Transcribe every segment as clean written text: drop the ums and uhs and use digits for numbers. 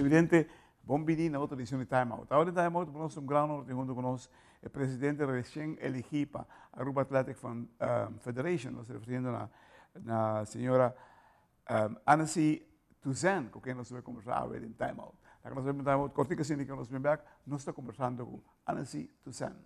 Televidente, bon bini na otro edicion di Time Out. Awor den Time Out nos un gran honor tin hunto cu nos e presidente recien eligi pa Aruba Athletic Federation. Nos ta refiriendo na na señora Annecy Toussaint cu ken nos ta conversa awe den Time Out. Laga nos bay Time Out cortico asina cu nos bin bek nos ta conversando cu Annecy Toussaint.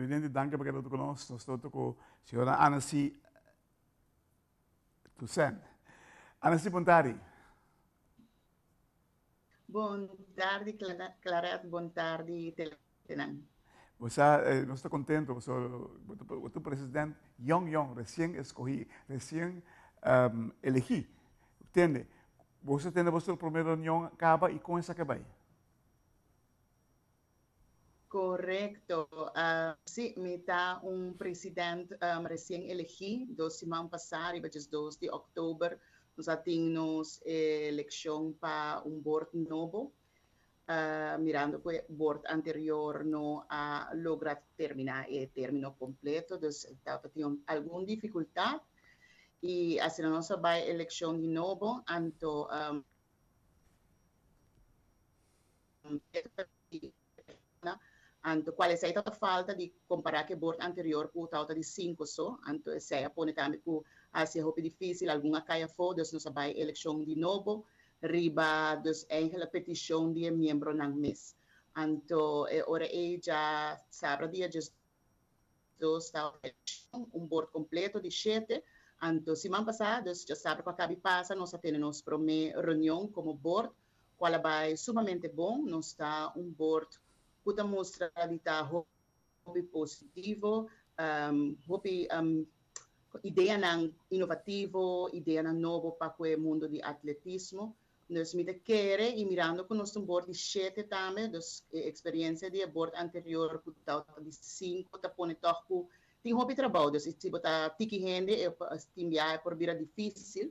Presidente, danki pa keda ku nos. Nos ta ku señora Anasy Toussaint. Anasy, bon tardi. Bon tardi, Claret. Bon tardi, televidentenan. Bo sa, nos ta contento pasobra bo ta un president yong yong, recien escogi, recien elegi. Tende, Boso tene boso prome reunion caba y con esaki a bay? Correcto. Si, mi ta un president recien elegi dos siman pasa, riba 12 di october nos a tin nos eleccion pa un board nobo, mirando cu e board anterior no a logra termina e termino completo, dus tabata tin algun dificultad y asina nos a bay eleccion di nobo, anto anto cual esey tabata falta di compara cu e board anterior cu tabata di cinco so, anto esey a pone tambe cu haci hopi dificil, algun a cay afo, dus nos a bay eleccion di nobo riba dus eigenlijk peticion di e miembronan mes. Anto e ora ey dja sabra dia 12 tabata eleccion, un board completo di shete, anto siman pasa, dus dja sabra cu a cabi pasa, nos a tene nos prome reunion como board, cual a bay sumamente bon. Nos ta un board cu ta mustra di ta hopi positivo, hopi ideanan innovativo, ideanan nobo pa cu e mundo di atletismo. Dus mi ta kere y mirando cu nos ta un board di shete tambe, dus e experiencia di e board anterior cu tabata di cinco ta pone toch cu tin hopi trabou. Dus si bo ta tiki hende e tin biaha e por bira dificil,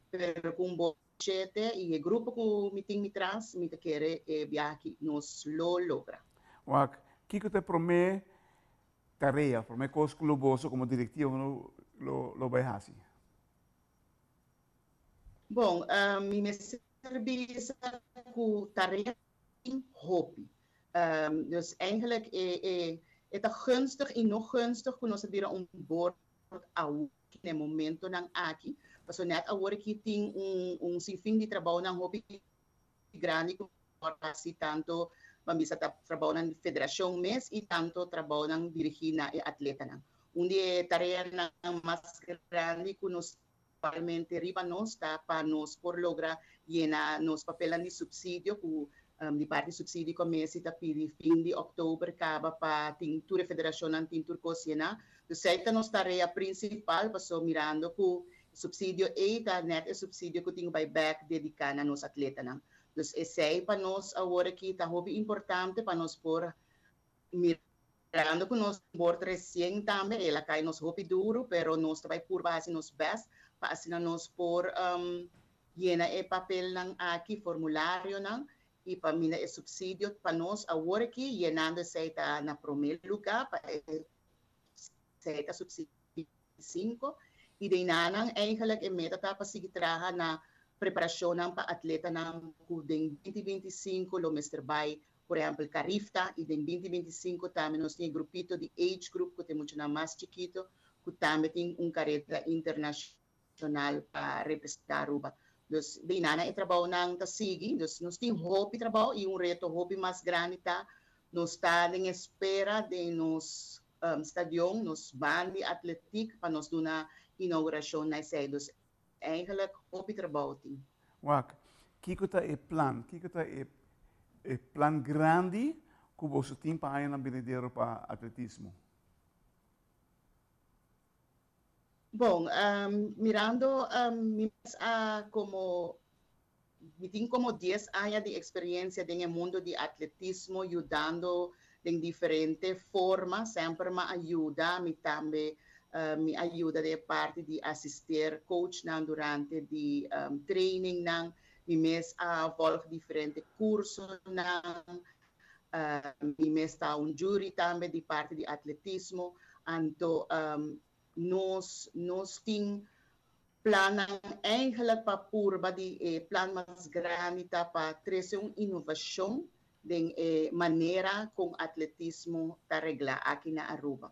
pero cu un board di shete y e grupo cu mi tin mi tras, mi ta kere e biaha aki nos lo logra. Wak, kico ta e prome tarea, prome cos cu lo boso como directiva lo bay haci? Bon, mi mester bisa cu tarea tin hopi. Dus eigenlijk e e ta gunstig y no gunstig cu nos a bira un board awor na e momentonan aki, pasobra net awor aki tin un un sinfin di trabounan hopi grandi cu por haci tanto ban bisa ta trabounan di federacion mes y tanto trabounan dirigi na e atletanan. Un di e tareanan mas grandi cu nos Actualmente riba nos ta pa nos por logra yena nos papelnan di subsidio cu di parti subsidio cu Messi ta pidi fin di october caba pa tin tur e federacionnan tin tur cos yena. Dus esey ta nos tarea principal paso mirando cu Subsidio ei ta net e subsidio ku tin ku bai bek dediká na nos atletanan. Dus esei pa nos awor aki ta hopi importante pa nos por mirando ku nos bord resien tambe el a kai nos hopi duru pero nos ta bai purba hasi nos best pa asina nos por yena e papelnan aki, formularionan i pa mina e subsidio pa nos awor aki yenando esei ta na promé lugá pa e esei ta subsidio 5 i den nanan eigenlijk e meta ta pa sigui traha na preparashonnan pa atletanan ku den 2025 lo mester bai, por ehèmpel, Carifta, i den 2025 tambe nos tin e grupito di age group ku ta e muchanan mas chikito ku tambe tin un kareda internashonal pa representá Aruba. Dus den nanan e trabounan ta sigui. Dus nos tin hopi trabou i un reto hopi mas grandi ta nos ta den espera den nos stadion, nos baan di atletiek pa nos duna inaugurashon na esei. Dus eigenlijk hopi trabou tin. Wak, kiko ta e plan? Kiko ta e e plan grandi ku boso tin pa añanan benidero pa atletismo? Bon, mirando mi mes a komo mi tin komo dies aña di eksperiencia den e mundo di atletismo yudando den diferente forma. Semper mi a yuda, mi tambe mi a yuda den e parti di asister coachnan durante di trainingnan. Mi mes a volg diferente cursonan. Mi mes ta un jury tambe di parti di atletismo. Anto nos nos tin plannan eigenlijk pa purba di e plan mas grandi ta pa trece un innovacion den e manera con atletismo ta regla aki na Aruba.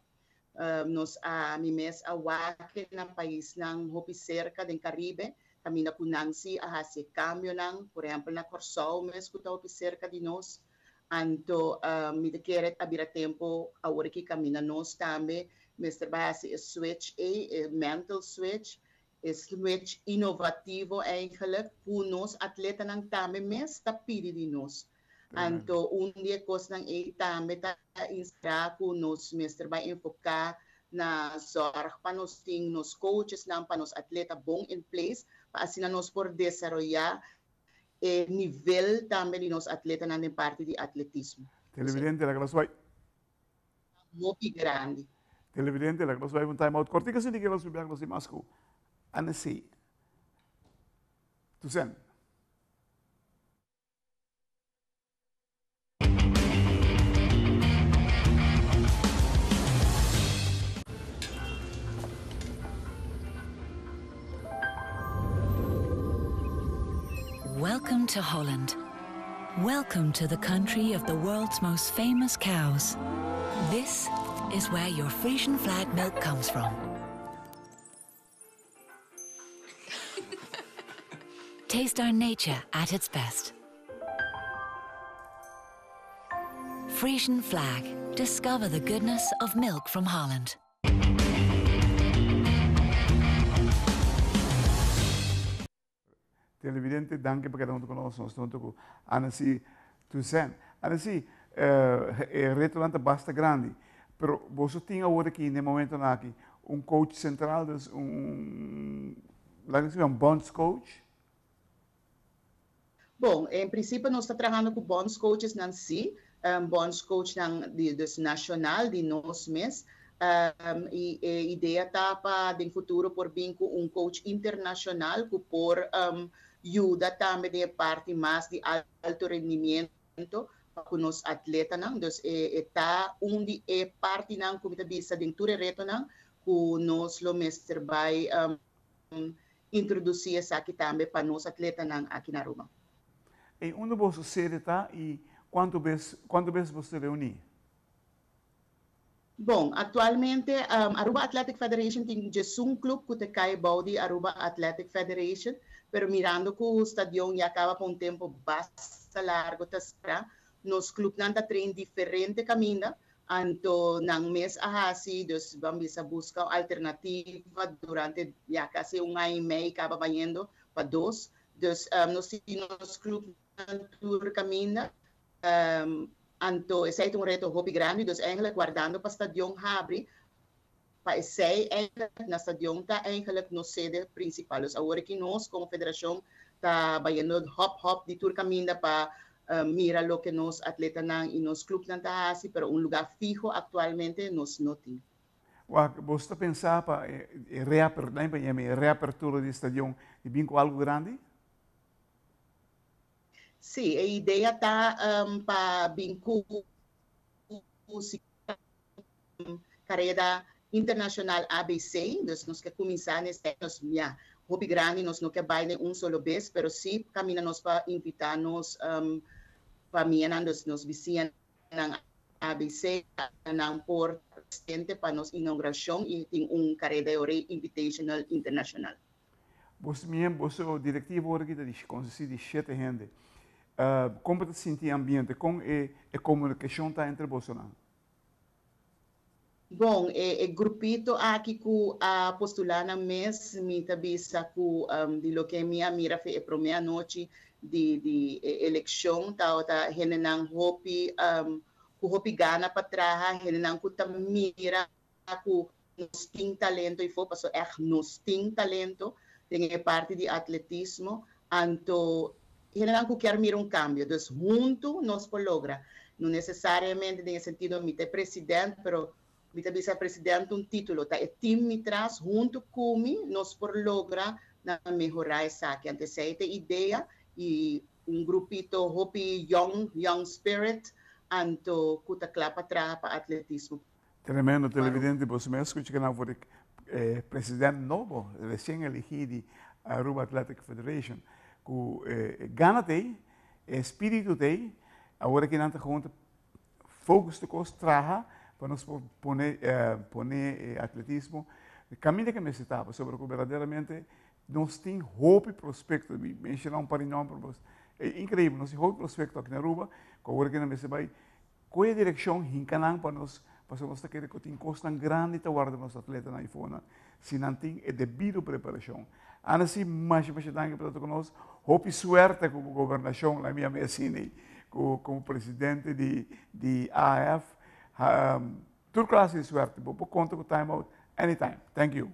Nos a mi mes a wak na paisnan hopi cerca den Caribe caminda cu nan si a haci e cambionan, por ehempel na Corsou mes cu ta hopi cerca di nos. Anto mi ta kere a bira tempo awor aki caminda nos tambe mester bai haci e switch ey, e mental switch, e switch innovativo eigenlijk cu nos atletanan tambe mes ta pidi di nos. Anto un di e cosnan ey tambe ta inspira cu nos mester bai enfoca na zorg pa nos tin nos coachesnan pa nos atleta bon in place pa asina nos por desaroya e nivel tambe di nos atletanan den parti di atletismo. Televidente, laga nos bai. Hopi grandi. Televidente, laga nos bai un time out kortiko asina ke nos bibia nos di mas ku Annecy Toussaint. Welcome to Holland. Welcome to the country of the world's most famous cows. This is where your Frisian flag milk comes from. Taste our nature at its best. Frisian flag. Discover the goodness of milk from Holland. Televidente, danki pa keda huntu ku nos. Nos ta huntu ku Annecy Toussaint. Annecy, e retonan ta basta grandi, pero boso tin awor aki na e momentonan aki un coach central, dus un, laga nos bisa un bondscoach? Bon, en principio nos ta trahando cu bondscoachesnan si, bondscoachnan di dus nacional di nos mes. Y e idea ta pa den futuro por bin cu un coach internacional cu por yuda tambe den e parti mas di alto rendimiento pa cu nos atletanan. Dus e ta un di e partinan cu mi ta bisa den tur e retonan cu nos lo mester bay introduci esaki tambe pa nos atletanan aki na Aruba. Ey unda boso sede ta y cuanto bes cuanto bes boso ta reuni? Bon, actualmente Aruba Athletic Federation tin djesun club cu ta cay bou di Aruba Athletic Federation, pero mirando cu stadion ya caba pa un tempo basta largo ta cera, nos clubnan ta train diferente caminda, anto nan mes a haci, dus ban bisa busca un alternativa durante ya casi un aña y mei caba bayendo pa dos, dus nos tin nos clubnan tur caminda. Anto esei ta un reto hopi grandi, dus eigenlijk wardando pa stadion habri. Pa esey eigenlijk na stadion ta eigenlijk nos sede principal. Dus awor cu nos como federacion ta bayendo hop hop di tur caminda pa mira loke nos atletanan y nos clubnan ta haci, pero un lugar fiho actualmente nos no tin. Wak, bo ta pensa pa reapertura di stadion y bin cu algo grandi? Si, e idea ta pa bin cu careda internacional ABC, dus nos kier cuminsa nos, ja, hopi grandi, nos no kier bay un solo bes, pero si caminda nos pa invita nos famia, nos, nos bisiña ABC nan por presente pa nos inauguracion y tin un careda invitational internacional. Bo mes, bo directiva aki ta consisti di shete hende. Con ta sinti e ambiente? Con e comunicacion ta entre boso? Bon, e grupito aki cu a postula nan mes, mi ta bisa cu di loke mi a mira for di e prome anochi di eleccion, ta hendenan hopi cu hopi gana pa traha, hendenan cu ta mira cu nos tin talento y for paso echt nos tin talento den e parti di atletismo, anto hendenan cu kier mira un cambio, dus hunto nos por logra. No necesariamente den sentido mi ta presidente, pero mi ta bisa presidente un titulo, ta e team mi tras hunto cu mi nos por logra na mehora esaki. Anto esey ta e idea y un grupito hopi young, young spirit, anto cu ta cla pa traha pa atletismo. Tremendo, televidente, bo mes a scucha cu for presidente nobo, recien eligi di Aruba Athletic Federation, cu gana t'ey, spirito t'ey, awor cu nan gewoon focus di cos traha pa nos pone atletismo caminda cu mester ta, pasobra cu berdaderamente nos tin hopi prospecto. Mi menciona un par di nomber, ta increibel, nos tin hopi prospecto aki na Aruba, cu awor cu nan mester bay cu e direccion hinca nan pa nos, pasobra nos ta kere cu tin cosnan grandi ta warda nos atletanan eyfo si nan tin e debido preparacion. Ana si, masha masha danki pa ta cu nos. Hopi suerte cu gobernacion, la mi asina, como presidente di AAF. Tur clase di suerte. Bo por conta cu Time Out anytime. Thank you.